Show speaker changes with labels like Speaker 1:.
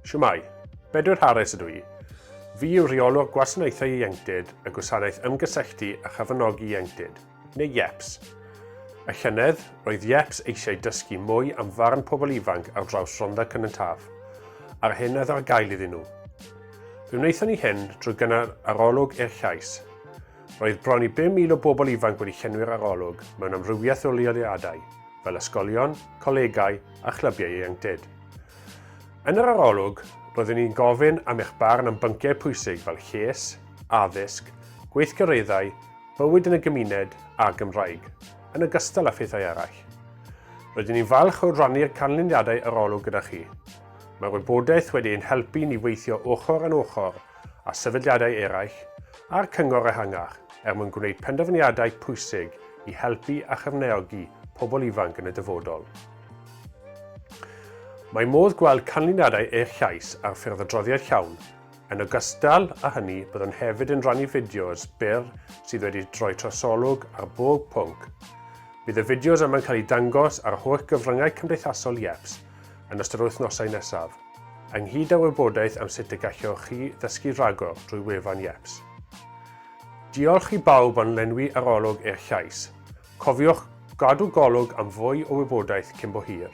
Speaker 1: Shwmae, Bedwyr Harris ydw i. Fi yw Rheolwr Gwasanaethau Ieuenctid y Gwasanaeth Ymgysylltu a Chyfranogi Ieuenctid, neu IEPS. Y llynedd, roedd IEPS eisiau dysgu mwy am farn pobl ifanc ar draws Rhondda Cynon Taf, a'r hyn oedd ar gael iddyn nhw. Fe wnaethon ni hyn drwy gynnal arolwg i'r llais. Roedd bron i 5,000 o bobl ifanc wedi llenwi'r arolwg mewn amrywiaeth o leoliadau, fel ysgolion, colegau a chlybiau ieuenctid. Yn yr arolwg, roeddwn i'n gofyn am eich barn am bynciau pwysig fel lles, addysg, gweithgareddau, bywyd yn y gymuned a'r Gymraeg, yn ogystal â phethau eraill. Rydyn ni'n falch o rannu'r canlyniadau arolwg gyda chi. Mae'r wybodaeth wedi ein helpu ni weithio ochr yn ochr â sefydliadau eraill a'r cyngor ehangach er mwyn gwneud penderfyniadau pwysig i helpu a chefnogi pobl ifanc yn y dyfodol. Mae modd gweld canlyniadau eich llais ar ffurf adroddiad llawn. Yn ogystal â hynny, byddwn hefyd yn rhannu fideos byr sydd wedi rhoi trosolwg ar bob pwnc. Bydd y fideos yma'n cael eu dangos ar holl gyfryngau cymdeithasol IEPS yn ystod yr wythnosau nesaf, ynghyd â wybodaeth am sut y gallwch chi ddysgu rhagor drwy wefan IEPS. Diolch i bawb am lenwi arolwg eich llais. Cofiwch gadw golwg am fwy o wybodaeth cyn bo hir.